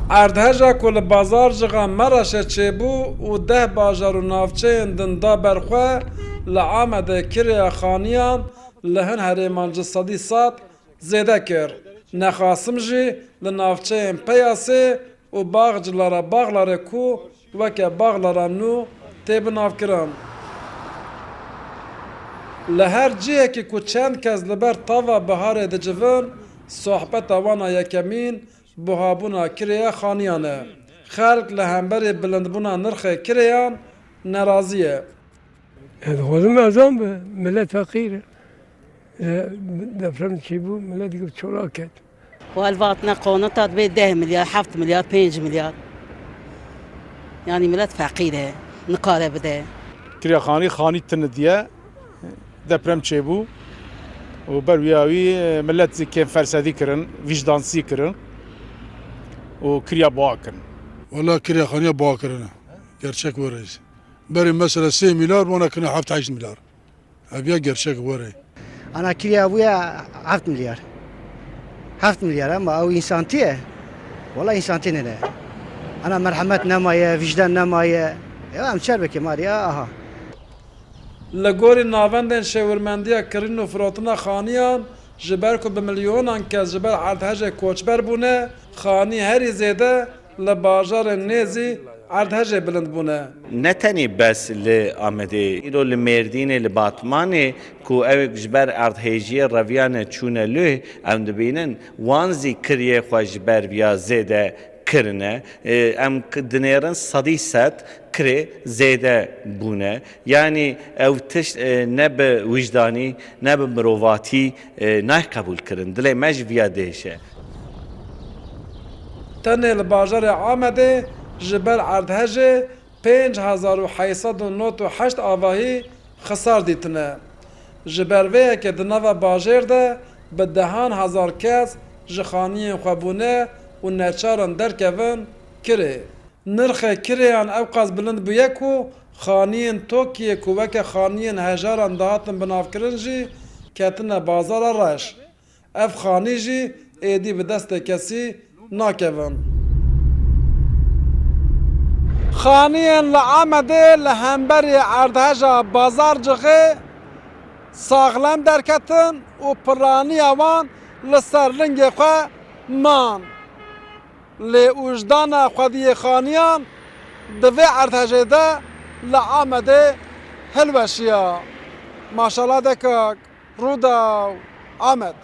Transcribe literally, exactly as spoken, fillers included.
Erdheja ku li Bazarcixa Mereşê çêbû û deh bajar û navçeyên din da ber xwe, li Amedê kirêya xaniyan li hin herêman ji sedî sed zêde kir. Nexasim jî li navçeyên Peyasê û Baxclara Baxlarê ku weke Baxlara nû tê binavkirin. Li her cihekî ku çend kes li ber tava biharê dicivin, sohbeta wan a yekemîn buhabûna kirêya xaniyan e. Xelk li hemberî bilindbûna nirxê kirêyan nerazî ye. Ez dixwazim ezan be, millet feqîr e. E, deprem çêbû, millet girê çola ket. Û el vatine qonita dibê deh milyar, heft milyar, pênc milyar. Yanî millet feqîr e, nikare bide. Kirêya xanî, xanî tinidiye, deprem çêbû û ber wîya wî, e, millet zî kêm fersedî kirin, vîjdansî kirin û kirêya boğa kirin. Wela kirêya xaniya boğa kirine. Gerçek were. Berê mesela sê milyar, wana kirine heft heşt milyar. Ev ya gerçek were. Ana kirêya bûye heft milyar. Heft milyar ama ew însantî ye. Wela însantî nîne. Ana merhemet nemaye, vîjdan nemaye. Ya em çer bike marî, aha. Li gorî navendên şêwirmendiya kirîn û firotina xaniyan, ji ber ku bi milyonan kes ji ber erdhejê koçber bûne, xanî herî zêde li bajarên nêzî erdhejê bilind bûne. Ne tenê bes li Amedê, îro li Mêrdînê, li Batmanê ku ew ji ber erdhêjiyê reviyane çûne lûh, em dibînin wan zî kiriyê xwe ji ber viya zêde kirine. E, em k-, dinêrin sedî sed kirê zêde bûne. Yanî ew tişt, e, ne bi wijdanî, ne bi mirovatî, e, nayê qebûlkirin. Dilê me ji viya dihêşe. Tenê li bajarê Amedê ji ber erdhejê pênc hezar û heyt sed û nod û heşt avahî xisar dîtine. Ji ber vê yekê di nava bajêr de bi dehan hezar kes ji xaniyên xwe bûne û neçar in derkevin kirê. Nirxê kirêyan ewqas bilind bûye ku xaniyên Tokiyê ku weke xaniyên hejaran dihatin binavkirin jî ketine bazara reş. Ev xanî jî êdî bi destê kesî nakevin. Xaniyên li Amedê li hemberî erdheja Bazarcixê saxlem derketin û piraniya wan li ser lingê xwe man. Lê ûjdana xwediyê xaniyan di vê erdhejê de li Amedê hilweşiya. Maşala dekak. Rûdaw, Amed.